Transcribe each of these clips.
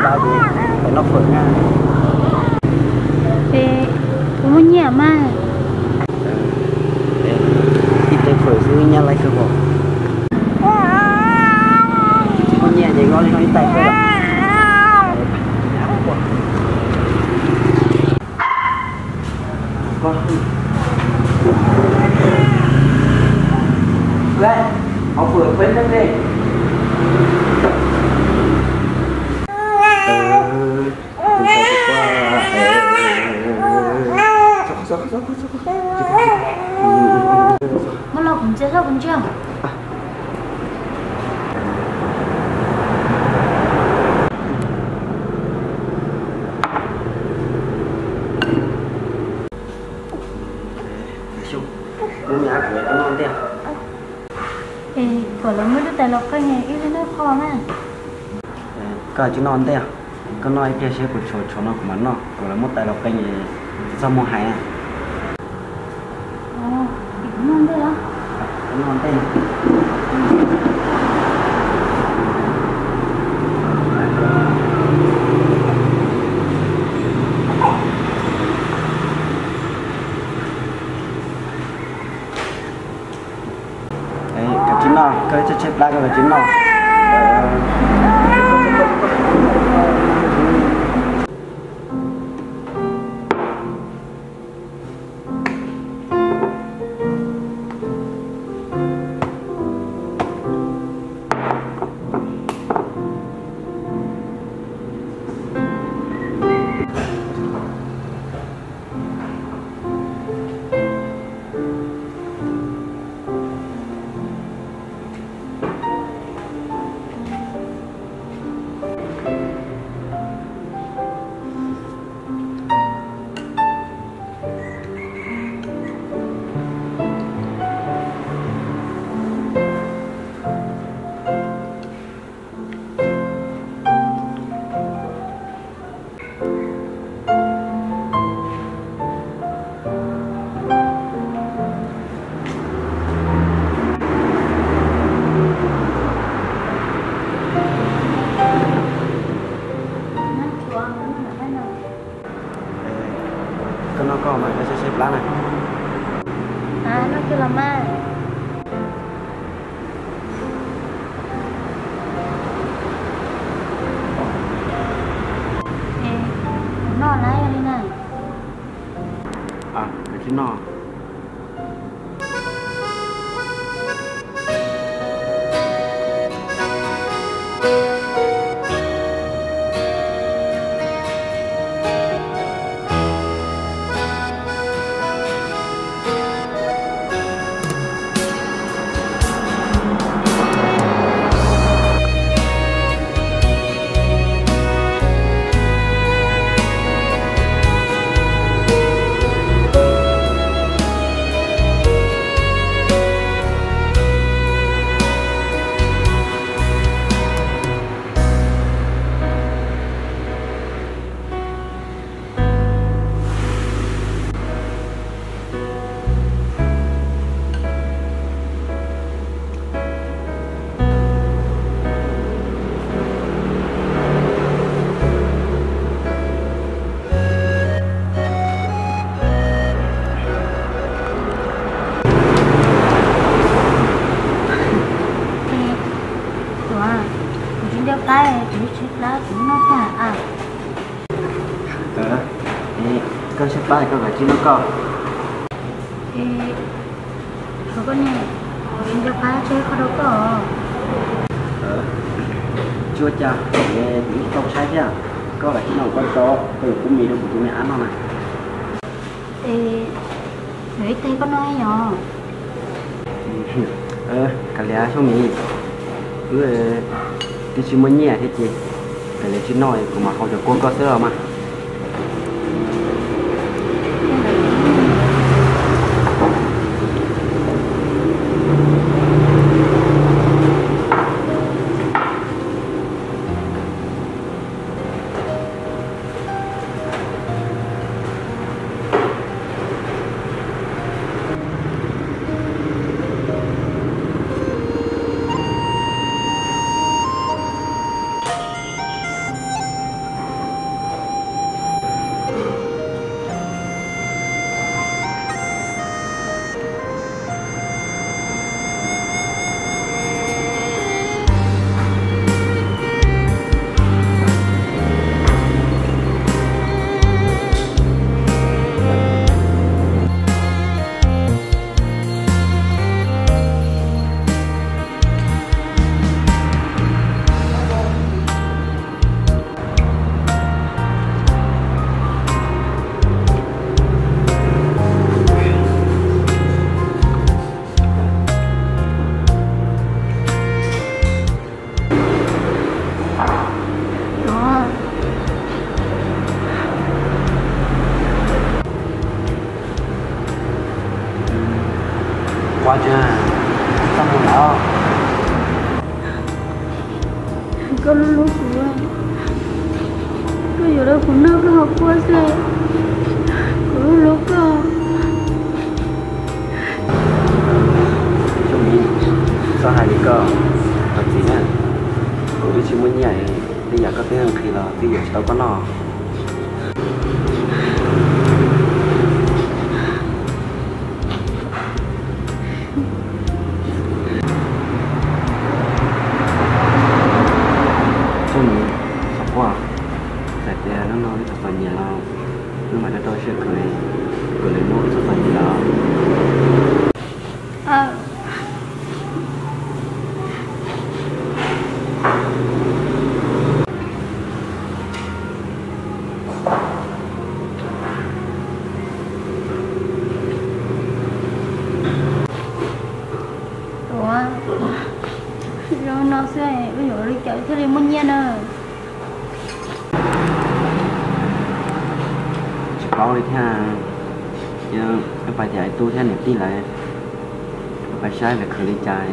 Pab kuv, kuv noj fawm na. Es kuv muaj nyiaj mas. Ib teg fawm xwb nyab laiv kawg pom. Tsis muaj nyiaj ces noj li no ib tais fawm. Muab los kuv ntsia, los kuv ntsia. Kuv, kuv lawv muab lub tais los qeej ib lub noj qho na. Koj tsis noj ntej, koj noj ib pliag seb puas tshuav, tshuav no kuv mam noj, kuv lawv muab tais los qeej tsis txhob muag hais. Noj ntej. Kav tsij noj, koj ib tsheb plab koj kav tsij noj. Koj noj koj mas, koj seb seb plab na. Noj kiag los mas. Noj lawm yog li na. Koj tsis noj. Kuv tsis nco qab, kuv tsis nco qab, kuv tsis nco qab, kuv noj tag a. Koj siab pab koj kav tsij noj koj. Koj niam, kuv tsis nco qab tseg qhov rau koj. Tsis ua cas, kuv tau saib thiab. Koj kav tsij noj koj tso, koj yuav pub mis rau kuv tus me ab noj na. Es yuav ib teg koj noj yom? Kav liam xyoob mis, wb twb tsis muaj nyiaj thiab ces kav liam tsis noj, kuv mam haus cov kua koj xwb los mas. Koj hlub hlub kuv, koj yuav rau kuv noj koj hauv pua xwb, kuv hlub hlub koj. Txhob hais li koj, thov txim na, kuv twb tsis muaj nyiaj, tej yam koj twb nqhis los twb yuav tsis tau koj noj. Txhob, txhob quaj, txawm tias hnub no wb txom txom nyem los wb mam rau rau siab khwv, kom lwm hnub wb txhob txom nyem lawm. Ua, zoo no xwb wb yuav ua li cas thiaj li muaj nyiaj na? Tsis paub li thiab. Yog pais tias Aib Tub thiab niam tij lawv, pais saib lawv khwv li cas,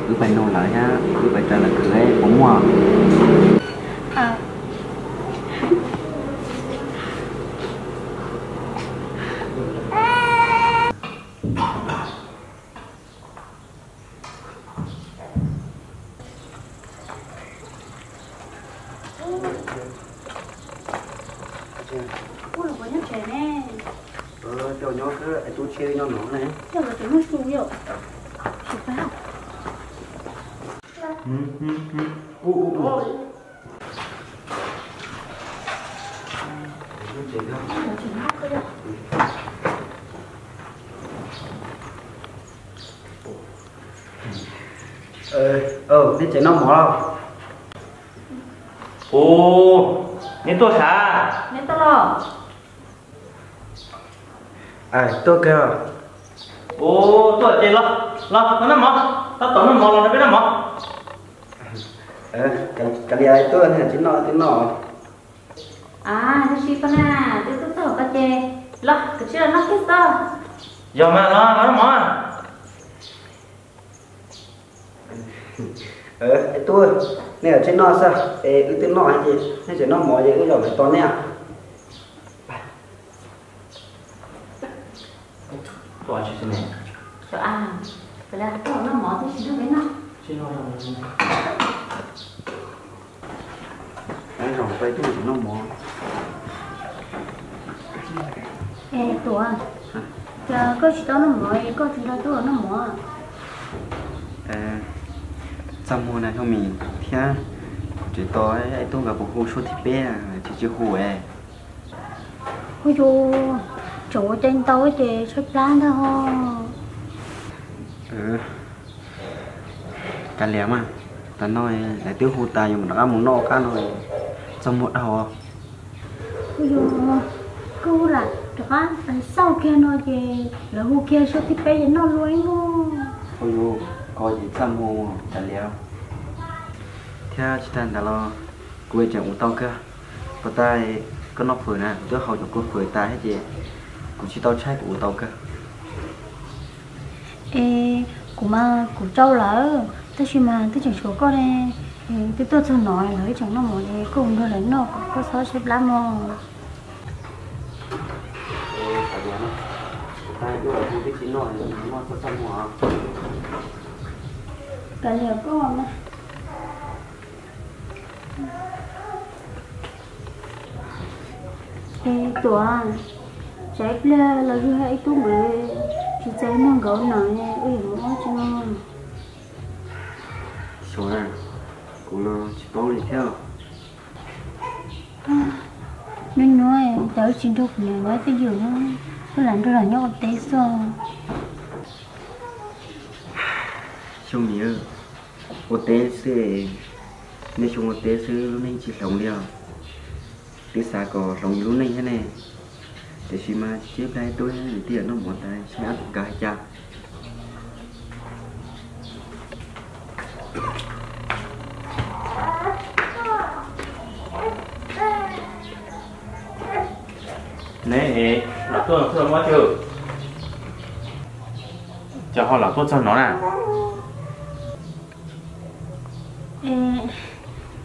wb pais nug lawv thiab wb pais raws lawv khwv puas muaj. Ua, los puas nyob tsev ne? Coj nyob xwb, Aib Tub Tshiab nyob no ne. Coj los tsev muaj su yom? Su pab. Nej tsev noj mov los? Ua, neb tuaj sav? Neb tuaj los? Tuaj kawg. Ua, tuaj ces los, los noj mov, tab tom noj mov los nrog peb noj mov. Kav liam tuaj, nej tsis noj twb noj. Tab sis koj na, twb tuaj txog koj ces los, kav tsij los noj kiag xwb. Yog mas, los noj mov. Aib Tub, nej kav tsij noj xwb es wb twb noj ces nej tseem noj mov ces wb zaum lawv tos nej. Noj mov. Es Tuam, cas koj tsis tau noj mov es koj tsis nrog Tub noj mov? Txaj muag na Thooj Mim, thiab kuv tseem tos Aib Tub nkawd puas hu suab thib peb, tsis tsis hu es. Hu yus, tseem ua cai ntau ces tshaib plab ntag ho. Kav liam mas, tas no lawv twb hu tas yuav rov qab mus noj qab no, txaj muag dhau. Hu yus, koj lam rov qab xauj kiag no ces lawv hu kiag suab thib peb ces noj luaj ib muag. Hu yus, koj ces txaj muag kav liam. Thiab tsis tas ntawd los kuv tseem ua tau kawg. Puas tas koj noj fawm na, kuv twb haus cov kua fawm tas thiab ces kuv tsis tau tshaib kuv ua tau kawg. Es kuv mas kuv tsau lawm, tab sis mas twb tseem tshuav koj ne. Twb tuaj txog no lawv tseem noj mov es koj mus nrog lawv noj kom koj txhob tshaib plab mog. Kav liam koj na. Es Tuam, tsam ib pliag los yug Aib Tub nkawd tsis txais noj nkawd no, wb yuav mus ua tsi no? Xyov, kuv los tsis paub li thiab. Hnub no cas wb tsis nrog kuv niam nkawd twj ywm no, wb lam nrog lawv nyob ua teb xwb. Xyoo Mim, ua teb xwb, nej xyoo ua teb xwb lub neej tsis hloov li os. Twb xav kom hloov yus lub neej thiab ne. Tiam sis mas cia ib pliag Aib Tub niam tij noj mov tas saib ob tug nkawd hais cas. Neb lam tuaj txog no ces, cas ho lam tuaj txog no na?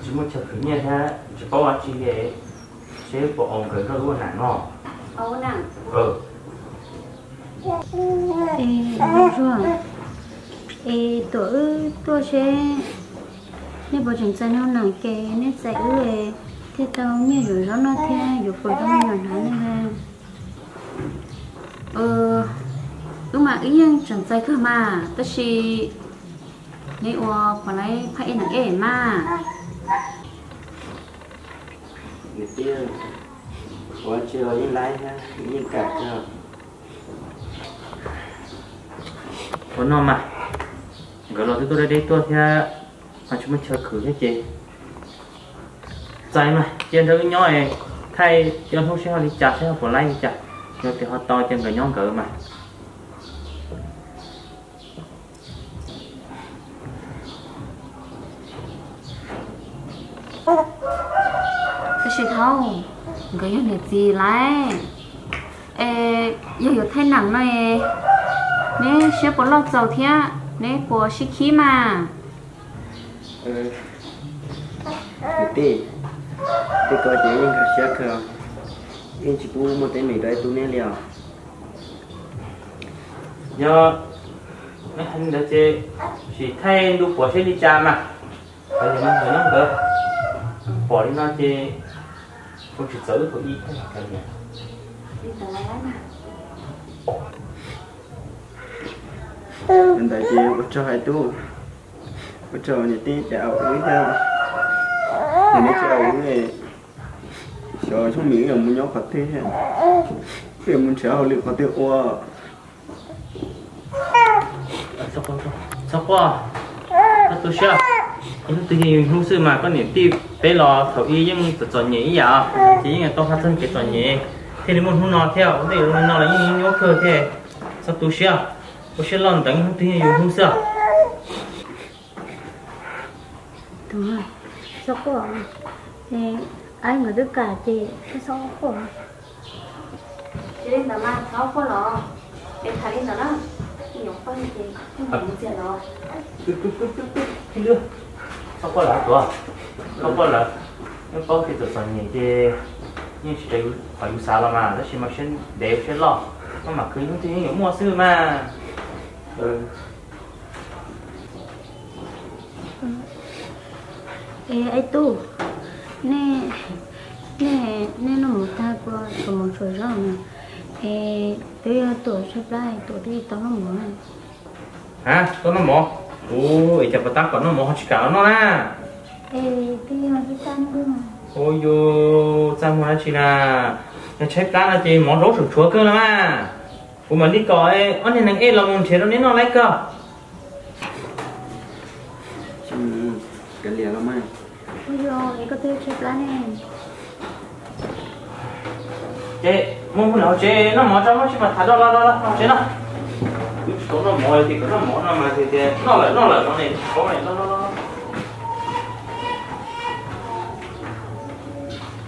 Tsis muaj chaw khwv nyiaj thiab tsis paub dab tsi li, seb puas ua nkawd nrog wb ua nam no. Es, es tuam wb tuaj seb nej puas tseem txais noj nam, ces nej txais wb thiaj tau nyiaj yuav zaub noj thiab. Yuav puas zoo li no na? Wb mas wb yeej tseem txais kawg mas, tab sis neb ua puas laib phaj ej nees ej mas? Ua tsis los yeej laib thiab, yeej kam kawg. Ua no mas, nkawd los twb tuaj deb deb tuaj thiab, ho tsis muaj chaw khwv thiab ces txais mas cia nrog wb nyob, thaij cov hnub seb ho li cas, seb ho puas laib li cas, yog tias ho tau ces nkawd nyob nkawd mas. Tab sis thaum nkawd yog niam txiv lawm, es yog yuav thaij nees no, neb siab puas loj txaus thiab neb puas sib khib mas? Niam tij, tej ko ces yeej nkag siab kawg, yeej tsis pub muaj teeb meem rau ib tug neb li os. Yog neb hais li ntawd ces sim thaij ntu puav seb li cas mas. Hais li no nkawd pom li no ces kuv tsis txawv wb thaum ib. Ntawd ces ua tsaug hais tub, ua tsaug niam tij ces au wb thiab. Ces neb tsis au wb, xyov xyoo mis wb yuav mus nyob qhov twg thiab, wb yuav mus nrhiav hauj lwm qhov twg ua. Txhob quaj, txhob tu siab. Ib hnub twg yeej yog hnub xwb mas, koj niam tij peb los thaum ub yeej txom txom nyem ib yam, ces yeej tau haj txog kev txom nyem, thiaj li muaj hnub no thiab. Ua ntej no los yeej nyuaj kawg thiab, txhob tu siab, ua siab loj ntev, ib hnub twg yeej yog hnub xwb. Txhob quaj, aib nkawd twb kam ces txhob quaj. Tsis li ntawd mas txhob quaj los, es tham li ntawd na, nyuam qhuav ces mus ntxias los. Txhob quaj lawm tuaj, txhob quaj lawm. Yeej paub tias txom txom nyem ces yeej tsis raws qhov yus xav los mas, tab sis mas siab ntev siab loj, maj mam khwv hnub twg yeej yuav muaj xwb mas. Es aib tub, nej, nej, nej noj mov tag kua tsuas mov tsuas zaub na, es twb yog tuam tshaib plab tuam twb tsis tau noj mov na. Ha, tau noj mov? Ua, es cas puas tab kom noj mov ho tsis kam los noj na? Ua yus txaj muag dab tsi na? Yog tshaib plab no ces mov zaub tseem tshuav kawg no mas. Kuv mam li kom ob niag nees ej los mus nrhiav rau neb noj laib kawg. Ces mus mus hauv tsev noj mov tso, muab tsis mas tham do los los hauv tsev no. Wb tsis tau noj mov, tias kom noj mov no mas tias noj lawm noj lawm no ne, tsis paub ne, los los los.